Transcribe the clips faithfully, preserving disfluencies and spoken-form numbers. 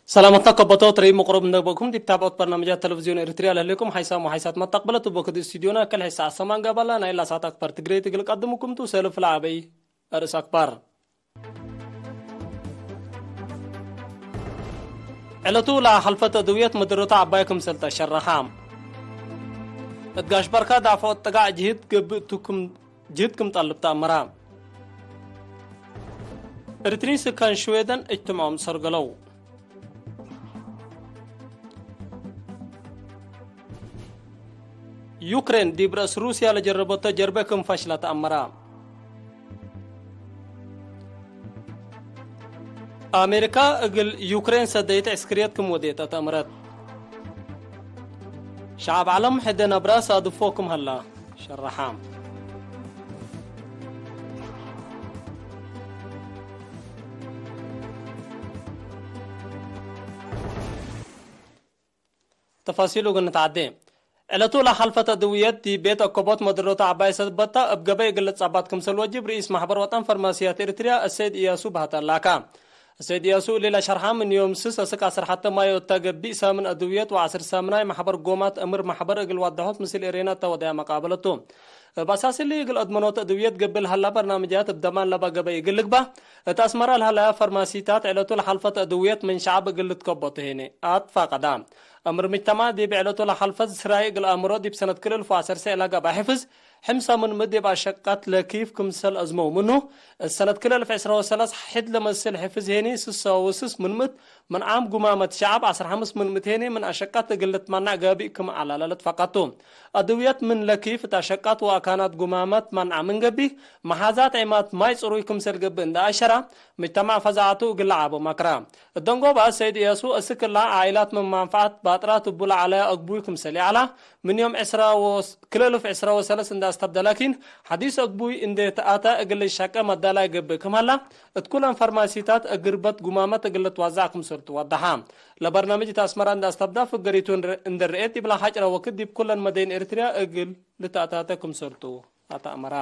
ሰላመትነ ከበቶት ርኢብ ምቅሩብ እንዴ በእኩም ዲብ ታብዖት በርናምጃት ተለቪዝዮን ኤሪትርያ ለህሌኩም ሓይሳም ወሓይሳት መተቅበለት እብ ወክድ ስቱድዮና ከል ሐይሰ አሰማን ጋባላ ናይ ላሳት አክበር ትግሬ ትግል ቀድምኩም ቱ ሰልፍ ለአበይ አርእስ አክባር። ዕለቱ ለሐልፈት እድውየት መደረቱ ዐባይ ክምሰል ተሸረሐ። እት ጋሽ በርካ ዳፍዖት ጥጋዕ ጅህድ ገብእ ቱ ክም ጅህድ ክም ጠልብ ተአመረ። ኤሪትሪን ስካን ሽዌደን እጅትምዖም ሰርገለው። ዩክሬን ዲብ ረአስ ሩስያ ለጀረበቶ ጀርበ ክም ፈሽለ ተአመረ። አሜሪካ እግል ዩክሬን ሰደይት ዕስክርየት ክም ወዴት አተአምረት። ሸዐብ ዐለም ሕደ ነብረ ሳድፎ ክም ሀላ ሸረሐ። ተፋሲሉ እግል ንትዓዴ። ዕለቱ ለሐልፈት እድውየት ዲብ ቤት አከቦት መድረቱ ዐባይ ሰበታ እብ ገበይ እግል ልትጸባት ክምሰል ወጅብ ርኢስ ማሕበር ወጠን ፈርማስያት ኤሪትርያ አሰይድ እያሱ ባህተ ላካ። አሰይድ እያሱ እሊ ለሸርሐ ምን ዮም ስስ አስክ ዐስር ሐተ ማዮ እተ ገቢእ ሳምን እድውየት ወዐስር ሳምናይ ማሕበር ጎማት እምር ማሕበር እግል ዋደሖት ምስል ኤሬና እተ ወደያ መቃበለቱ። እብ አሳስ እሊ እግል አድመኖት እድውየት ገብእ ለሀላ በርናምጃት እብ ደማን ለበ ገበይ እግል ልግባእ፣ እት አስመረ ለሀለያ ፈርማሲታት ዕለቱ ለሐልፈት እድውየት ምን ሸዐብ እግል ልትከቦ ቱ ሄኔ አትፋቀዳ። እምር ምጅተማዕ ዲብ ዕለቱ ለሐልፈት ስራይ እግል አምሮ ዲብ ሰነት ክል እልፍ ወዐሰርተ ለገብአ ሕፍዝ፣ ሕምሰ ምን ምእ ዲብ አሸቃት ለኪፍ ክምሰል አዝመው ምኑ፣ እት ሰነት ክል እልፍ ዕስራ ወሰለስ ሕድ ለመስል ሕፍዝ ሄኒ ስሰ ወስስ ምን ምእት ምን ዓም ጉማመት ሸዐብ ዐስር ሐምስ ምን ምእት ሄኒ ምን አሸቃት እግል ልትመናዕ ጋብእ ክም ዐላለ ለትፈቀቱ። አድውየት ምን ለኪፍ እት አሸቃት ወአካናት ጉማመት መንዐ ምን ገቢህ፣ መሓዛት ዔማት ማይ ጽሩይ ክምሰል ገብእ እንደ አሸራ፣ ምጅተማዕ ፈዛዐቱ እግል ለዓቦ መክራ። እት ደንጎባ ሰይድ እያሱ እስክ እላ ዓኢላት ምን መንፈዐት ባጥራት እቡ ለዐለያ አግቡይ ክምሰል ይዐላ፣ ምን ዮም ዕስራ ወስ-፣ ክል እልፍ ዕስራ ወሰለስ እንደ አስተብደ ላኪን፣ ሐዲስ አግቡይ እንዴ ተአተ እግል ልሸቄ መዳላይ ገብእ ክም ሀላ፣ እት ኩለን ፈርማሲታት እግርበት ጉማመት እግል ልትዋዛዕ ክምሰልቱ ወደሐ። ለበርናምጅ እት አስመረ እንደ አስተብዳ ፍገሪቱ እንደ ርኤት፣ ዲብላ ሐጭረ ወክድ ዲብ ኩለን መደይን ኤሪትርያ እግል ልትአታተ ክምሰልቱ አተአመራ።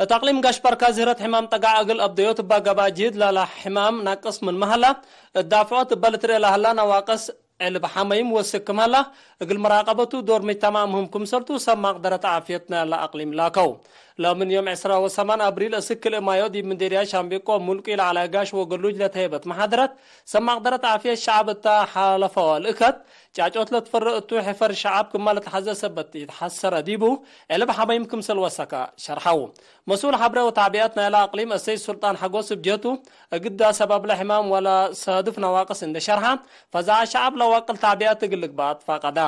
እት አቅሊም ጋሽ በርካ ዝህረት ሕማም ጠጋዕ እግል አብደዮት እባ ገብአ ጅህድ ላላ ሕማም ናቅስ ምንመ ሀላ፣ እት ዳፍዖት እበ ልትርኤ ለሀላ ነዋቅስ ዕልብ ሐመይም ወስክ ክም ሀላ፣ እግል መራቀበቱ ዶር ምጅተማዕ ምህም ክምሰልቱ ሰብ ማቅደረት ዓፍየት ናይላ አቅሊም ላከው። ለምን ዮም ዕስራ ወሰማን አብሪል እስክ ክልኤ ማዮ ዲብ ምዴርያት ሻምቤቆ ሙልቂ ለዐለ ጋሽ ወገሉጅ ለተሄበት መሓደረት፣ ሰብ ማቅደረት ዓፍየት ሸዐብ እተ ሓለፈወ ልእከት፣ ጫጮት ለትፈርእ እቱ ሕፈር ሸዐብ ክመ ለትሐዘ ሰበት ኢትሐሰረ ዲቡ፣ ዕልብ ሐመይም ክምሰል ወሰከ ሸርሐው። መስኡል ሐብሬ ወታዕቢያት ናይለ አቅሊም አሰይድ ሱልጣን ሐጎስ እብ ጀህቱ፣ እግዳ ሰባብለ ሕማም ወለሳድፍ ነዋቅስ እንዴ ሸርሐ፣ ፈዛዐ ሸዐብ ለዋቅል ታዕቢያት እግል ልግበእ አትፋቀደ።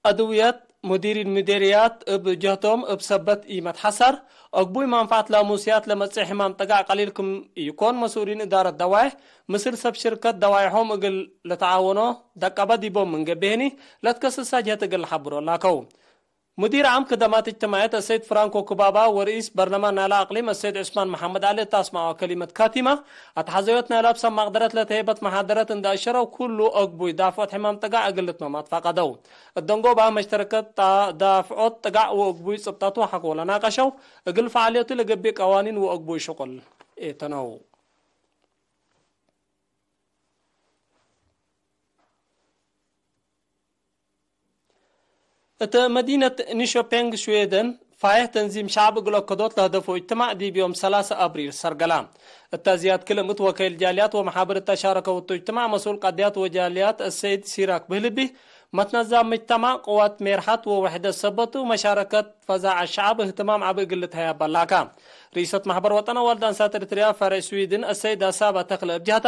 አድውየት፣ ሙዲሪን ምዴርያት እብ ጀህቶም እብ ሰበት ኢመትሐሰር፣ አግቡይ መንፈዐት ላሙስያት ለመጽእ ሕማም ጠጋዕ ቀሊል ክም ኢኮን፣ መስኡሊን እዳረት ደዋይሕ ምስል ሰብ ሽርከት ደዋይሖም እግል ልትዓወኖ ደቀበ ዲቦም ምን ገብእ ህኒ፣ ለትከስሳ ጀህት እግል ለሐብሮ ላከው። ሙዲር ዓም ክደማት እጅትማዕየት አሰይድ ፍራንኮ ኩባባ ወርኢስ በርለማን ናይለ አቅሊም አሰይድ ዑስማን መሐመድ ዐሊ እት አስመዐወ ከሊመት ካቲመ፣ አትሐዘዮት ናይለ እብ ሰብ መቅደረት ለተሄበት መሓደረት እንዴ አሸረው፣ ኩሉ አግቡይ ዳፍዖት ሕማም ጠጋዕ እግል ልትመም አትፋቀደው። እት ደንጎባ መሽተረከት ጣ-፣ ዳፍዖት ጠጋዕ ወአግቡይ ጽብጠቱ ሐቆ ለናቀሸው፣ እግል ፈዓልየቱ ለገብእ ቀዋኒን ወአግቡይ ሽቁል ኤተነው። እት መዲነት ኒሾፔንግ ሽዌደን፣ ፋይሕ ተንዚም ሸዕብ እግል አከዶት ለህደፎ እጅትማዕ ዲብ ዮም ሰላሰ አብሪል ሰርገላ። እተ ዝያድ ክልምት ወከይል ጃልያት ወመሓብር እተ ሻረከው እቱ እጅትማዕ መስኡል ቀድያት ወጃልያት አሰይድ ሲራክ ብህልቢ፣ መትነዛም ምጅተማዕ ቅዋት ሜርሐት ወውሕደት ሰበቱ መሻረከት ፈዛዐ ሸዐብ እህትማም ዐቢ እግል ልትሀያ በላካ። ርኢሰት መሕበር ወጠን አዋልድ አንሳት ኤሪትርያ ፈርዕ ስዊድን አሰይድ አሳባ ተክለ እብ ጀህታ፣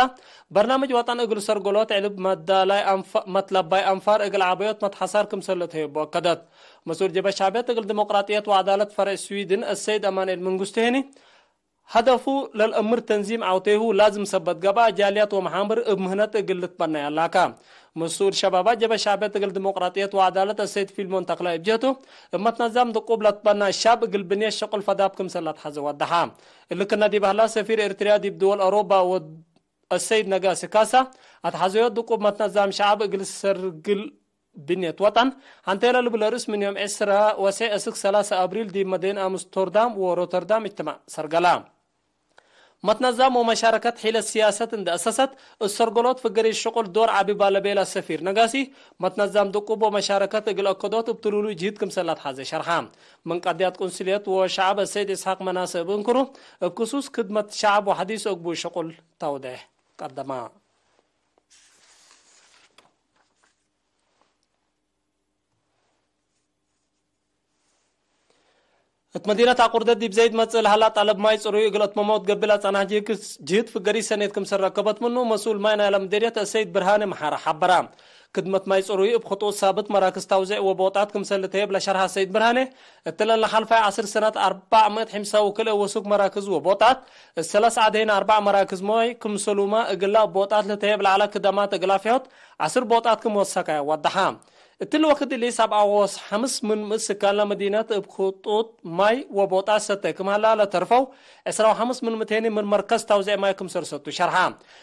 በርናምጅ ወጠን እግል ሰርጎሎት ዕልብ መዳላይ አንፋ-፣ መትለባይ አንፋር እግል ዐበዮት መትሐሳር ክምሰል ልትሀየቦ አከደት። መስኡል ጀብሀት ሸዕብየት እግል ዲሞቅራጥየት ወዐዳለት ፈርዕ ስዊድን አሰይድ አማኑኤል መንግስቱ ሄኒ፣ ሀደፉ ለልአምር ተንዚም ዐውቴሁ ላዝም ሰበት ገብአ፣ ጃልያት ወመሓምር እብ ምህነት እግል ልትበነያ ላካ። መስኡል ሸባባት ጀብሀት ሸዕብየት እግል ዲሞቅራጥየት ወዐዳለት አሰይድ ፊልሞን ተክላይ እብ ጀህቱ፣ እብ መትነዛም ድቁብ ለትበና ሻብ እግል ብንየት ሸቁል ፈዳብ ክምሰል ለትሐዜ ወደሐ። እሊ ክነ ዲብ ሀላ፣ ሰፊር ኤሪትርያ ዲብ ድወል አውሮባ ወአሰይድ ነጋሲ ካሳ፣ አትሐዘዮት ድቁብ መትነዛም ሸዐብ እግል ሰርግል ብንየት ወጠን ሐንቴ ለልብል ርእስ ምን ዮም ዕስራ ወሴዕ እስክ ሰላሰ አብሪል ዲብ መደይን አምስቶርዳም ወሮተርዳም እጅትማዕ ሰርገላ። መትነዛም ወመሻረከት ሒለት ሲያሰት እንዴ አሰሰት፣ እሰርገሎት ፍገሪት ሽቁል ዶር ዐቢ ባለ ቤላ ሰፊር ነጋሲ፣ መትነዛም ድቁብ ወመሻረከት እግል አከዶት እብ ትሉሉይ ጅህድ ክምሰል ለትሐዜ ሸርሐ። ምን ቀድያት ቁንስልየት ወሸዐብ አሰይድ እስሐቅ መናሰ እብ እንክሩ፣ እብ ክሱስ ክድመት ሸዐብ ወሐዲስ አግቡይ ሽቁል ተውዴሕ ቀደማ። እት መዲነት አቁርደት ዲብ ዘይድ መጽእ ለሀላ ጠለብ ማይ ጽሩይ እግል አትመመው ትገብእ ለጸናሕ ጅህድ ፍገሪ ሰኔት ክምሰል ረከበት ምኑ፣ መስኡል ማይ ናይለ ምዴርየት አሰይድ ብርሃኔ መሓረ ሐበራ። ክድመት ማይ ጽሩይ እብ ክጡጥ ሳብት መራክዝ ታውዜዕ ወቦጣት ክምሰል ልትሄብ ለሸርሐ ሰይድ ብርሃኔ፣ እትለን ለሐልፋይ ዐስር ሰነት አርባዕ ምእት ሐምሳ ወክልኤ ወሱክ መራክዝ ወቦጣት፣ እሰለስ ዐደይን አርባዕ መራክዝ ማይ ክምሰሉመ እግላ ቦጣት ልትሄብ ለዐለ ክደማት እግል አፍዮት ዐስር ቦጣት ክም ወሰከ ወደሐ። እትሊ ወክድ እሊ ሰብዓ ወሐምስ ምን ምእት ስካን ለመዲነት እብ ክጡጥ ማይ ወቦጣት ሰተ ክም ሀላ ለተርፈው፣ ዕስራ ወሐምስ ምን ምእት ሄኒ ምን መርከዝ ታውዜዕ ማይ ክምሰል ሰቱ ሸርሐ።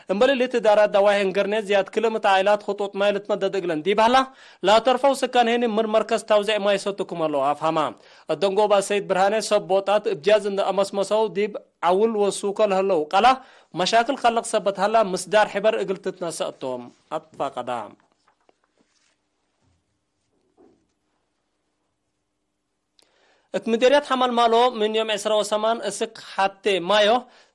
እምበል እሊ እት እዳራት ደዋሂ እንገርኔ ዝያድ ክልኤ ምእት ዓኢላት ክጡጥ ማይ ልትመደድ እግለን ዲብ ሀላ፣ ለተርፈው ስካን ሄኒ ምን መርከዝ ታውዜዕ ማይ ሰቱ ክም ሀለው አፍሀማ። እደንጎባ ሰይድ ብርሃኔ ሰብ ቦጣት እብ ጃዝ እንደ አመስመሰው ዲብ ዐውል ወሱከ ለህለው ቀላ መሻክል ከለቅ ሰበት ሀላ ምስዳር ሕበር እግል ትትነሰእ ቶም አትፋቀዳ። እት ምዴርየት ሐመልማሎ ምን ዮም ዕስራ ወሰማን እስክ ሐቴ ማዮ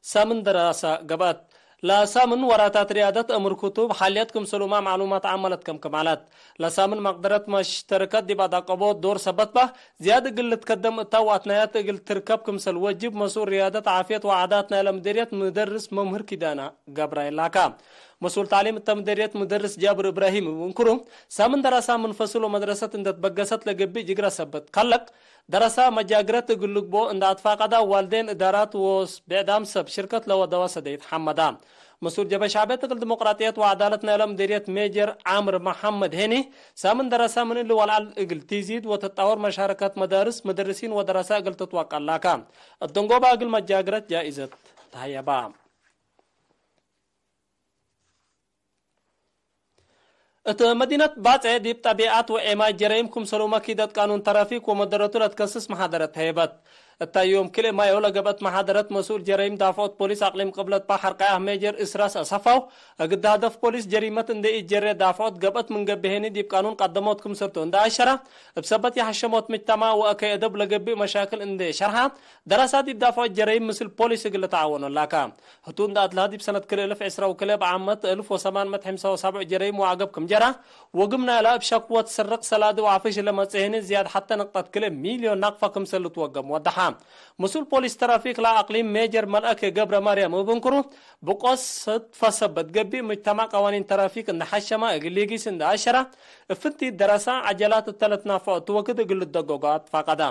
ሳምን ደራሳ ገብአት። ለሳምን ወራታት ርያደት እምር ክቱብ ሐልየት ክምሰሉመ ማዕሉማት ዐመለት ከምክም ዐለት። ለሳምን መቅደረት መሽተረከት ዲብ አዳቀቦ ዶር ሰበት በ፣ ዝያድ እግል ልትከደም እታ ወአትናያት እግል ትርከብ ክምሰል ወጅብ መስኡል ርያደት ዓፍየት ወዓዳት ናይለ ምዴርየት ምደርስ መምህር ኪዳነ ገብራይል ላካ። መስኡል ተዕሊም እተ ምደርየት ምደርስ ጃብር እብራሂም እብ እንክሩ፣ ሳምን ደረሳ ምን ፈስል ወመድረሰት እንደ ትበገሰት ለገብእ ጅግረ ሰበት ከለቅ፣ ደረሳ መጃግረት እግል ልግቦ እንደ አትፋቀዳ ዋልዴን እዳራት ወብዕዳም ሰብ ሽርከት ለወደዋ ሰደይት ሐመዳ። መስኡል ጀበ ሸዕብየት እግል ዲሞቅራጥየት ወዐዳለት ናይለ ምደርየት ሜጀር ዓምር መሐመድ ሄኒ፣ ሳምን ደረሳ ምን እሊ ወለዐል እግል ቲዚድ ወትጣወር መሻረከት መዳርስ፣ ምደርሲን ወደረሳ እግል ትትወቀል ላካ። እደንጎባ እግል መጃግረት ጃኢዘት ተሀየባ። እት መዲነት ባጽዕ ዲብ ጠቢዐት ወዔማይ ጀረይም ክምሰሉመ ኪደት ቃኑን ተራፊክ ወመደረቱ ለትከስስ መሓደረት ተሄበት። እታ ዮም ክልኤ ማዮ ለገብአት መሓደረት መስኡል ጀረይም ዳፍዖት ፖሊስ አቅሊም ቅብለት በሐር ቀያሕ ሜጀር እስራስ አሰፋው፣ እግል ሀደፍ ፖሊስ ጀሪመት እንዴ ኢጀሬ ዳፍዖት ገብአት ምን ገብእ ሄኒ ዲብ ቃኑን ቀደሞት ክምሰልቱ እንዴ አሸረ፣ እብ ሰበት የሐሸሞት ምጅተማዕ ወአከይ አደብ ለገብእ መሻክል እንዴ ሸርሐ፣ ደረሳ ዲብ ዳፍዖት ጀረይም ምስል ፖሊስ እግል ልትዓወኖ ላካ። ህቱ እንደ አትለሀ ዲብ ሰነት ክልኤ እልፍ ዕስራ ወክልኤ በዓመት እልፍ ወሰማን ምእት ሐምሳ ወሰብዕ ጀረይም ወዐገብ ክም ጀራ፣ ወግም ናይላ እብ ሸክወት ስርቅ ሰላዲ ወዐፍሽ ለመጽእ ህኒ ዝያድ ሐተ ንቅጠት ክልኤ ሚልዮን ናቅፈ ክምሰል ልትወገም ወደሐ። ምስኡል ፖሊስ ተራፊክ ለአቅሊም ሜጀር መልአከ ገብረ ማርያም እብ እንክሩ፣ ብቆት ሰትፈ ሰበት ገብእ፣ ምጅተማዕ ቀዋኒን ተራፊክ እንደ ሐሸመ እግል ሊጊስ እንደ አሸረ፣ እፍንቲት ደረሳ ዐጀላት እተ ለትናፈዖ እት ወክድ እግል ልደገጎ አትፋቀዳ።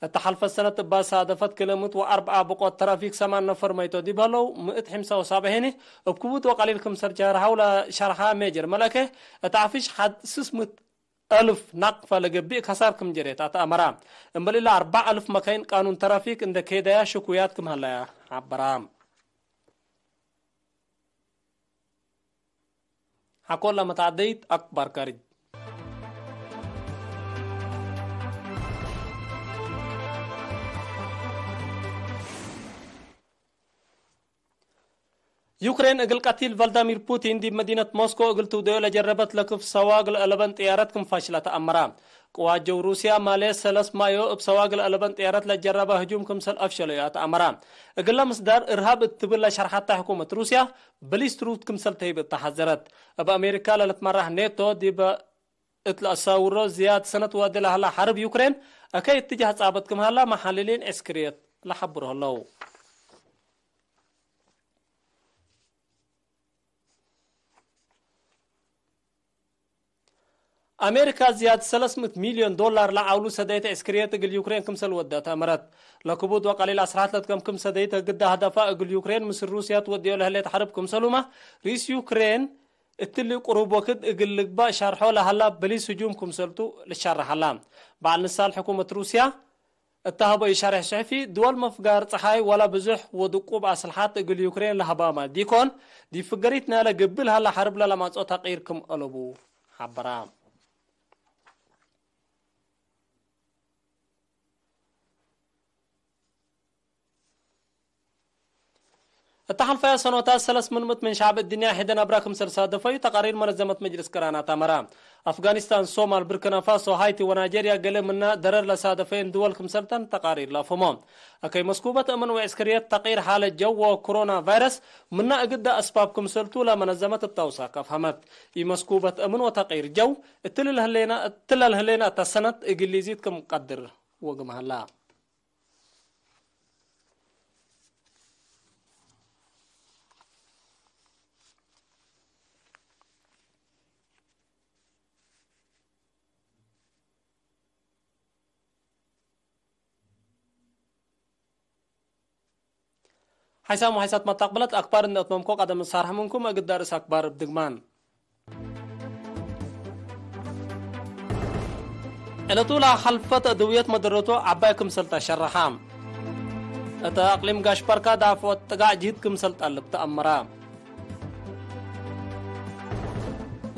እተ ሐልፈት ሰነት እባ ሳደፈት ክልኤ ምእት ወአርብዓ ብቆት ተራፊክ ሰማን ነፈር መይቶ ዲብ ሀለው፣ ምእት ሐምሳ ወሳብዕ ሄኒ እብ ክቡድ ወቀሊል ክምሰል ጀርሐው ለሸርሐ ሜጀር መለከ፣ እት ዐፍሽ ሐድ ስስ ምእት አልፍ ናቅፈ ለገብእ ከሳር ክም ጀሬት አትአመራ። እምበል እለ አርበዕ አልፍ መካይን ቃኑን ተራፊክ እንደ ኬደያ ሽኩያት ክም ሀለያ ሐበራ። ሐቆለ መትዐደይት አክባር ካርጅ። ዩክሬን እግል ቀቲል ቫልዳሚር ፑቲን ዲብ መዲነት ሞስኮ እግል ትውደዮ ለጀረበት ለክፍ ሰዋግ ለአለበን ጥያረት ክም ፋሽለ ተአመራ። ቅዋት ጀው ሩስያ ማሌ ሰለስ ማዮ እብ ሰዋግ ለአለበን ጥያረት ለጀረበ ህጁም ክምሰል አፍሸለዮ አትአመራ። እግለ ምስዳር እርሃብ እት ትብል ለሸርሐተ ሕኩመት ሩስያ፣ በሊስት ሩት ክምሰል ተህይብ እተ ሐዘረት። እብ አሜሪካ ለልትመራሕ ኔቶ ዲበ እት ለአሳውሮ ዝያድ ሰነት ወዲ ለሀላ ሐርብ ዩክሬን፣ አከይ እትጃህ ጻበት ክም ሀላ መሐልሊን ዕስክርየት ለሐብሮ ህለው። አሜሪካ ዝያድ ሰለስ ምእት ሚልዮን ዶላር ለዐውሉ ሰደይት ዕስክርየት እግል ዩክሬን ክምሰል ወደት አመረት። ለክቡድ ወቀሊል አስራት ለትከምክም ሰደይት እግዳ ህደፋ እግል ዩክሬን ምስል ሩስያ ትወድዮ ለህሌት ሐርብ ክምሰሉመ፣ ርኢስ ዩክሬን እትሊ ቅሩብ ወክድ እግል ልግባእ ሻርሖ ለሀላ በሊስ ህጁም ክምሰልቱ ልሻረሕ ሀላ። በዐል ንሳል ሕኩመት ሩስያ እተ ሀበዩ ሸሬሕ ጽሕፊ፣ ድወል መፍጋር ጸሓይ ወለ ብዙሕ ወድቁብ አስልሓት እግል ዩክሬን ለሀባማ ዲኮን፣ ዲብ ፍገሪት ናይለ ግብል ሀለ ሐርብ ለለማጽኦ ተቅይር ክም አለቡ ሐበራ። እተ ሐልፈያ ሰኖታት ሰለስ ምን ምእት ምን ሸዕብ እድንያ ሕደ ነብራ ክምሰል ሳደፈዩ ተቃሪር መነዘመት መጅልስ ቅራናት አመረ። አፍጋኒስታን፣ ሶማል፣ ብርኪናፋሶ፣ ሃይቲ ወናይጀርያ ገሌ ምና ደረር ለሳደፈየን ድወል ክምሰልተን ተቃሪር ለአፍህሞ። አከይ መስኩበት እምን ወዕስክርየት ተቅይር ሓለት ጀው ወኮሮና ቫይረስ ምና እግዳ አስባብ ክምሰልቱ ለመነዘመት እብ ተውሳክ አፍሀመት። ኢመስኩበት እምን ወተቅይር ጀው እትሊ ለህሌና፣ እትለ ለህሌና እተ ሰነት እግል ሊዚድ ክም ቀድር ወግም ሀላ። ሓይሳም ወሓይሳት መታቅብለት አክባር እንዴ አትመምኮ ቀደም ሳርሐ ምንኩም እግድ ርእስ አክባር እብ ድግማን። ዕለቱ ለሐልፈት እድውየት መደረቱ ዐባይ ክምሰልታ ሸረሓ። እተ አቅሊም ጋሽ በርካ ዳፍዖት ጥጋዕ ጅህድ ክምሰል ጠልብ ተአመራ።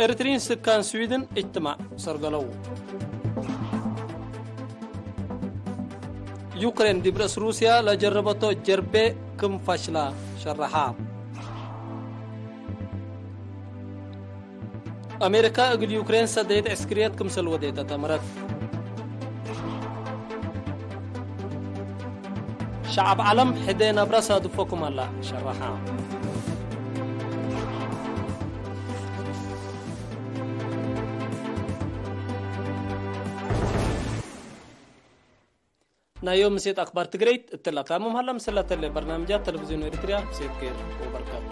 ኤሪትሪን ስካን ስዊድን እጅትማዕ ሰርገለው። ዩክሬን ዲብ ርእስ ሩስያ ለጀረበቶ ጀርቤ ክም ፈሽላ ሸረሓ። አሜሪካ እግል ዩክሬን ሰደየት ዕስክርየት ክምሰል ወዴተ ተመረት። ሸዐብ ዐለም ሕዴ ነብረ ሳድፎ ክም ሀላ ሸረሐ። ናይ ዮም ምሴት አክባር ትግረይት እትላ ታምም ሀላ። ምስላ ተሌ በርናምጃት ተለቪዝዮን ኤሪትሪያ። ምሴት ኬር ወበርከት።